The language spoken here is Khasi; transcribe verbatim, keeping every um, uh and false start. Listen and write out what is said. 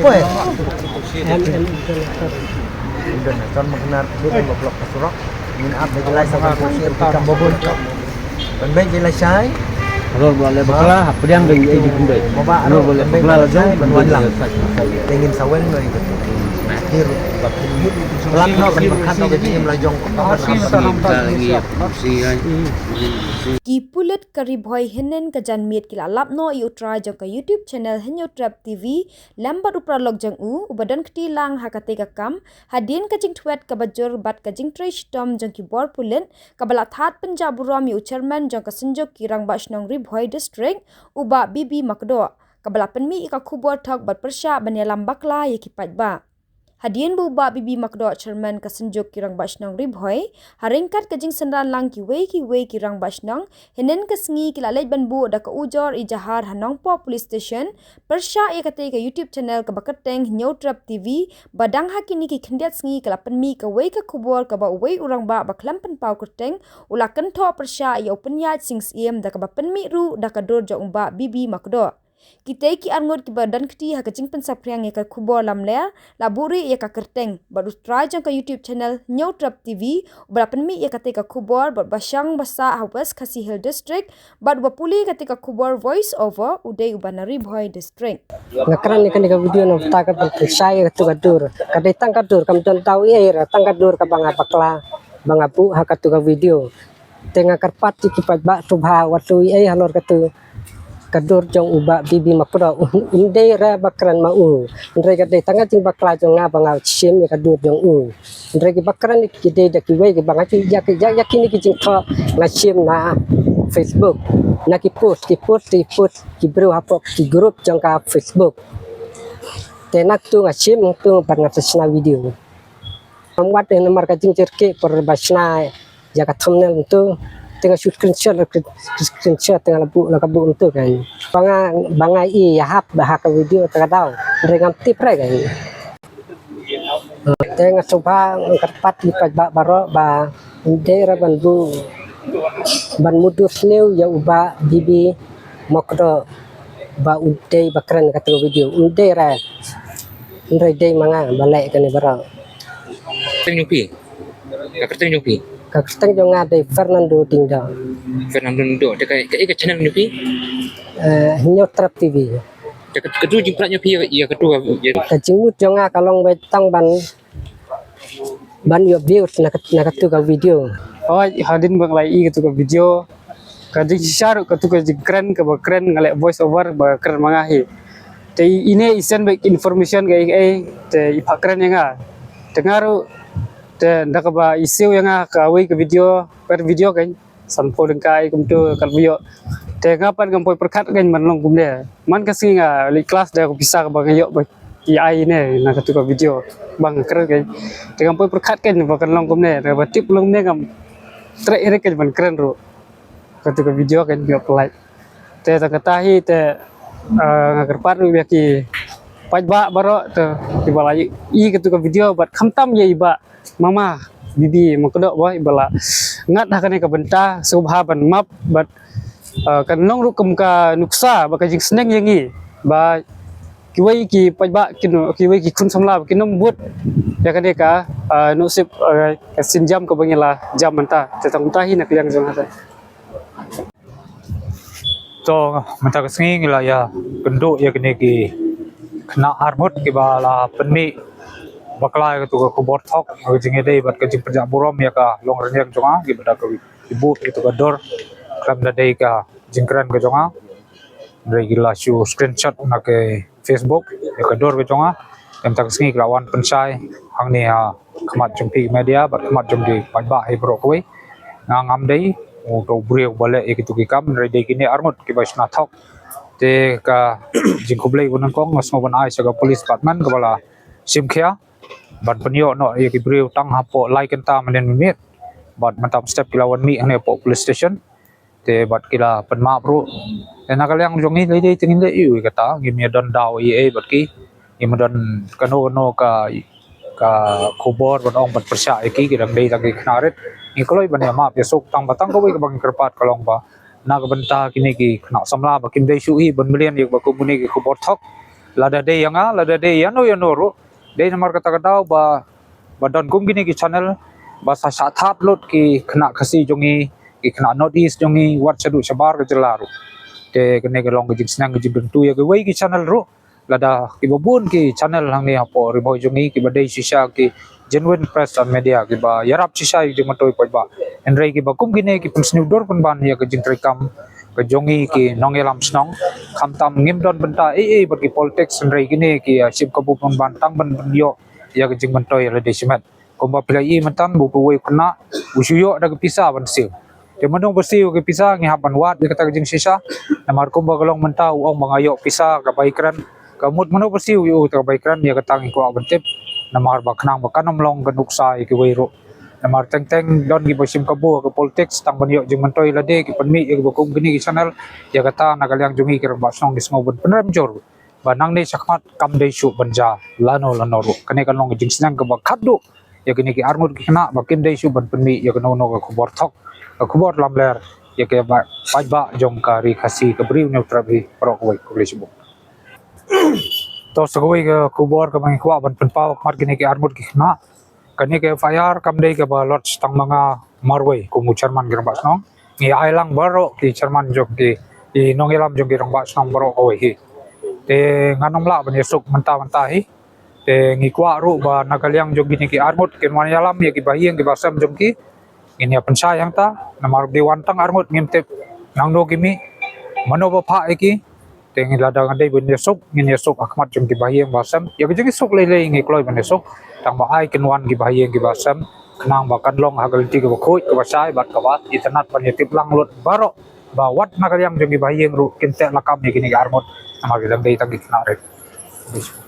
Poi. International. International, makna kita block ka surok. Ngin ap da ki lai sa ka bun. Ban bek ki lai shai. Ror ba le bakla, ha pdiang da ngi di kumbai. Ror ba le bakla la jong, ban wan lang. Te ngin sa wen noi. Kir ba kumut. Lap no ban bakhat no ka jingim la jong. Ki pulit ka Ri Bhoi hynnin ka janmiet ki la lap noh ïa u trai jong ka YouTube channel Hynñiewtrep T V lem bad u paralok jong u, uba don kti lang ha katei ka kam, hadien ka jingthwet kaba jur bad ka jingtrei shitom jong ki bor pulit, kaba la thad pynjah burom ïa u chairman jong ka Synjuk ki Rangbah Shnong Ri Bhoi District, u Bah B B Makdoh, kaba la pynmih ïa ka khubor thok bad pyrshah ban ïalam bakla ïa ki paidbah. Hadien ba u Bah B B Makdoh, chairman ka Synjuk ki Rangbah Shnong Ri Bhoi, ha ryngkat ka jingsynran lang kiwei kiwei ki rangbah shnong, hynnin ka sngi ki la leit ban buh da ka ujor ijahar ha Nongpoh Police Station, pyrshah ïa katei ka YouTube channel kaba kyrteng Hynñiewtrep T V, ba dang ha kine ki khyndiat sngi ka la pynmih kawei ka khubor kaba uwei u rangbah ba khlem pynpaw kyrteng, u la kynthoh pyrshah ïa u Pynïaid Sing Syiem da kaba pynmih ruh da ka dur jong u Bah B B Makdoh. Kitei ki arngut kiba don kti ha ka jingpynsaphriang ïa ka khubor lamler, la buhrieh ïa ka kyrteng, bad u trai jong ka YouTube channel Hynñiewtrep T V, uba la pynmih ïa katei ka khubor, bad ba shong ba sah ha West Khasi Hills District, bad uba pule ïa katei ka khubor voice over, u dei uba na Ri Bhoi District. Nga kren ïa kane ka video na bynta ka ban pynshai ïa katu ka dur. Ka dei tang ka dur, kam don daw ei ei, tang ka dur kaba nga bakla, ba nga buh ha katu ka video. Te nga kyrpad ïa ki paidbah sngewbha wat ïohi ei ei halor katu ka dur jong u Bah B B Makdoh. Um dei re ba kren ma u. Hynrei ka dei tang ka jingbakla jong nga ba nga shim ïa ka dur jong u. Hynrei kiba kren ki dei da kiwei kiba nga ju ïa ki, ïa, ïa kine ki jingthoh nga shim na Facebook. Na ki post, ki post, ki post, ki briew hapoh ki group jong ka Facebook. Te na katu nga shim, katu pat nga sa shna video. Ngam wad eh namar ka jingjyrkieh por ba shna ïa ka thumbnail mynta. Te nga shu screenshot, screenshot te nga la buh, la ka buh mynta kan. Ba nga, ba nga i ïahap ba ha ka video te ka daw. Hynrei ngam tip re kan. Te nga sngewbha, nga kyrpad ïa ki paidbah baroh ba ym dei re ban buh, ban mutdur sniew ïa u Bah B B Makdoh ba u dei ba kren katu ka video. Ym dei re. Hynrei dei ma nga ba leh kane baroh. Kyrteng jong phi? Ka kyrteng jong phi? Ka kyrteng jong nga dei Fernando Diengdoh. Fernando Diengdoh. Te ka, ka, ka channel jong phi? Eh, Hynñiewtrep T V. Te ka, katu jingpynïaid jong phi ïa, ïa katu ka, ïa ka jingmut jong nga ka long ba tang ban, ban ïoh views na ka, na katu ka video. Hooid, hadien ba nga la ïohi katu ka video, ka jingshisha ruh katu ka jingkren kaba kren nga leh voice over ba kren ma nga hi. Te ine i send back information kaei kaei, te i phah kren ïa nga. Te nga ruh, te da kaba i siew ïa nga kawei ka video, per video kan, sanphew tyngka kumtu ka la ïoh. Te nga pat ngam poi pyrkhat kan ban long kumne. Man ka sngi nga leit klas da ka pisa kaba nga ïoh ba ki ai ne na katu ka video ba nga kren kan. Te ngam poi pyrkhat kan ba kan long kumne, da kaba tip long kumne ngam treh ïa kan ban kren ruh. Katu ka video kan ïoh pynlait. Te tang kata hi te, eh, nga kyrpad ruh ïa ki paidbah baroh te kiba la ïohi katu ka video bad khamtam ïa i Bah Mama B B Makdoh ba iba la ngat ha kane ka bynta, sngewbha ban map bad, eh, kan long ruh kum ka nuksa bad ka jingsneng ïa ngi ba kiwei ki paidbah kin, kiwei ki khun samla ba kin ym bud ïa kane ka, eh, nusip, eh, ka sienjam kaba ngi la jam mynta. Te tang mynta hi na ka liang jong nga te. To mynta ka sngi ngi la ïakynduh ïa kine ki khynnah arngut kiba la pynmih bakla ïa katu ka khubor thok, ka jingïadei bad ka jingpynjah burom ïa ka longrynïeng jong nga, kiba da ka, ki buh ïa katu ka dur, khlem da dei ka jingkren ka jong nga. Hynrei ki la shu screenshot na ka Facebook ïa ka dur ka jong nga. Te mynta ka sngi ki la wan pynshai hangne ha khmat jong phi media bad khmat jong ki paidbah hi baroh kawei. Nga ngam dei uto u briew ba leh ïa kitu ki kam, hynrei dei kine arngut kiba shna thok. Te ka jingkhublei ba nyngkong nga sngew ban ai sha ka police department kaba la shim khia ban pynïoh noh ïa ki briew tang hapoh lai kynta mynnin mynmiet. Bad mynta step ki la wan mih hangne hapoh police station. Te bad ki la pynmap ruh. Te na ka liang jong ngi lei dei te ngin leh ïa u kata, ngim ïa don daw ïa ei bad ki. Ngim don kano kano ka, ka khubor ban ong ban pyrshah ïa ki, ki dang dei tang ki khynnah rit. Ngi kloi ban ïa map ïa suk tang ba tang kawei kaba ngi kyrpad ka long ba na ka bynta kine ki khynnah samla ba kim dei shuh hi ban mlien ïa kaba kum kine ki khubor thok. Lada dei ïa nga, lada dei ïano ïano ruh, dei namar kata ka daw ba, ba don kum kine ki channel ba sa shah thad lut ki khynnah Khasi jong ngi, ki khynnah North East jong ngi, wat shaduh shabar ka jylla ruh. Te kane ka long ka jingsneng ka jingkyntu ïa kiwei ki channel ruh, lada kiba bun ki channel hangne hapoh Ri Bhoi jong ngi kiba dei shisha ki genuine press and media kiba ïarap shisha ïa ka jingmyntoi paidbah. Hynrei kiba kum kine ki pynsniew dur pynban ïa ka jingtrei kam ka jong ngi ki nongïalam shnong. Khamtam ngim don bynta ei ei bad ki politics, hynrei kine ki, ah, shim kabu pynban tang ban pynïoh ïa ka jingmyntoi ïa lade shimet. Kumba phi la ïohi mynta ba uwei u khynnah u shu ïoh da ka pisa ban siew. Te mano ba siew ka pisa, ngi hap ban wad ïa kata ka jingshisha. Namar kumba ka long mynta u ong ba nga ïoh pisa ka bai kren. Ka mut mano ba siew ïa u ta ka bai kren, ïa kata ngi kwah ban tip. Namar ba khnang ba kan ym long ka nuksa ïa kiwei ruh. Namar teng teng don kiba shim kabu ka politics tang ban ïoh jingmyntoi lade, ki pynmih ïa kiba kum kine ki channel. Ïa kata na ka liang jong ngi ki rangbah shnong ngi sngew ban pynrem jur ba nangne shakhmat kam dei shuh ban jia lano lano ruh. Kane kan long ka jingsneng kaba khatduh ïa kine ki arngut ki khynnah ba kim dei shuh ban pynmih ïa kano kano ka khubor thok, ka khubor lamler ïa ka ba, paidbah jong ka Ri Khasi, ka Bri u Hynñiewtrep hi baroh kawei. Khublei shibun. To, sa kawei ka khubor kaba ngi kwah ban pynpaw ha khmat kine ki arngut ki khynnah. Kane ka F I R kam dei kaba lodge tang ma nga marwei kum u chairman ki rangbah shnong. Ngi ai lang baroh ki chairman jong ki, ki nongïalam jong ki rangbah shnong baroh kawei hi. Te ngan ym lah ban ïasuk mynta mynta hi. Te ngi kwah ruh ba na ka liang jong kine ki arngut kin wan ïalam ïa ki bahaïing ki bahasem jong ki. Ngin ïa pynshai hangta, namar ki wan tang arngut ngim tip nangno ki mih, mano ba phah ïa ki. Te ngi, lada nga dei ban ïasuk, ngin ïasuk ha khmat jong ki bahaïing bahasem. Ïa ka jingsuk lei lei ngi kloi ban ïasuk. Tang ba ai kin wan ki bahaïing ki bahasem, khnang ba kan long ha ka lynti kaba khuid, kaba shai bad kaba itynnad ban ïatip lang lut baroh ba wat na ka liang jong ki bahaïing ruh kin teh lakam ïa kine ki arngut. Namar ki dang dei tang ki khynnah rit.